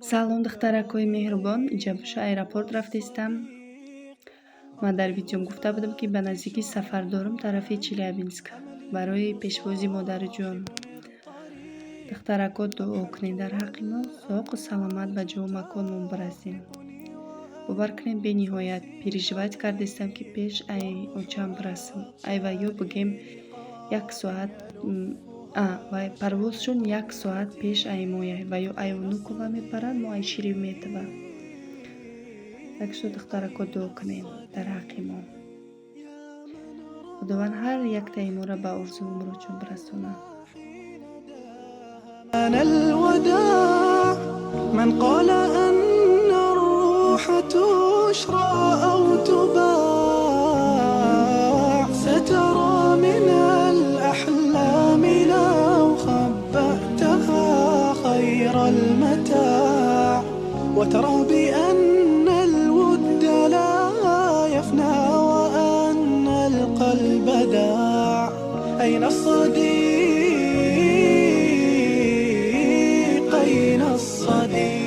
Салом, духтаракҳои меҳрубон. Инҷа боша, аэропорт рафтестам. Ман дар видеом гуфта будам, ки ба наздикӣ сафар дорам тарафи Челябинск барои пешвози модарҷон. Духтаракҳо, дуо кунед дар ҳаққи мо, соғу саломат ба ҷову маконмон бирасем. Бовар кунед, бениҳоят переживать кардестам, ки пеш ай очам бирасам. Ай ва ё бигем як соат, вай парвозшон як соат пеш ай моя, ва ё ай Внукова мепаранд, мо ай Шереметьево. Так что, духтаракҳо, дуо кунед дар ҳаққи мо. Худованд ҳар яктаи моро ба орзуву муродшон бирасонад. الوداع من قال أن الروح تشرى أو تباع، سترى من الأحلام لو خبأتها خير المتاع، وترى بأن الود لا يفنى وأن القلب داع. أين الصديق؟ أين الصديق؟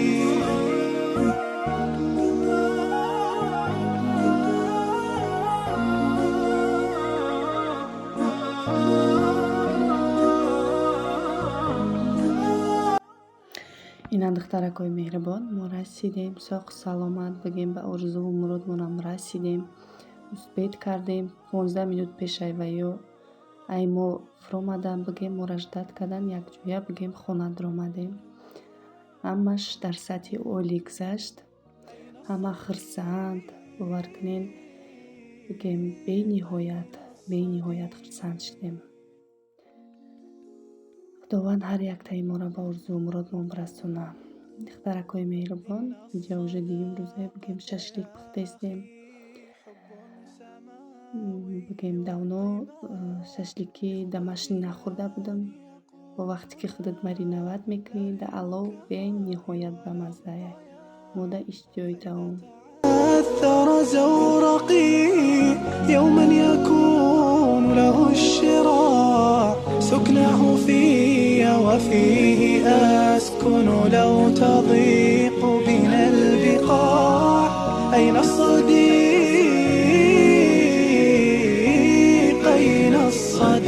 Ина, духтаракҳои меҳрубон, мо расидем соғ саломат, бигем, ба орзуву муродмонам расидем. Успеть кардем, 15 минут пешай ва ё ай мо фуромадан, бигем, моро ждать кардан, якҷоя, бигем, хона даромадем. Ҳамаш дар сатҳи олӣ гузашт, ҳама хурсанд. Бовар кунед, бигем, бениҳоят, бениҳоят хурсанд шудем. Худованд ҳар яктаи моро ба орзуву муродмон бирасонад. Духтаракҳои меҳрубон, инҷа уже дуюм рӯзе, бигем, шашлик пухтестем. Бигем, давно шашлики домашний нахӯрда будам. Бо вақте ки худат мариновать мекунӣ дар алов, бениҳоят бамаззая. Мода иштиҳои таом. أثر زورقي يوما يكون له الشراع، سكناه في وفيه أسكن لو تضيق بنا البقاع. أين الصديق؟ أين الصديق؟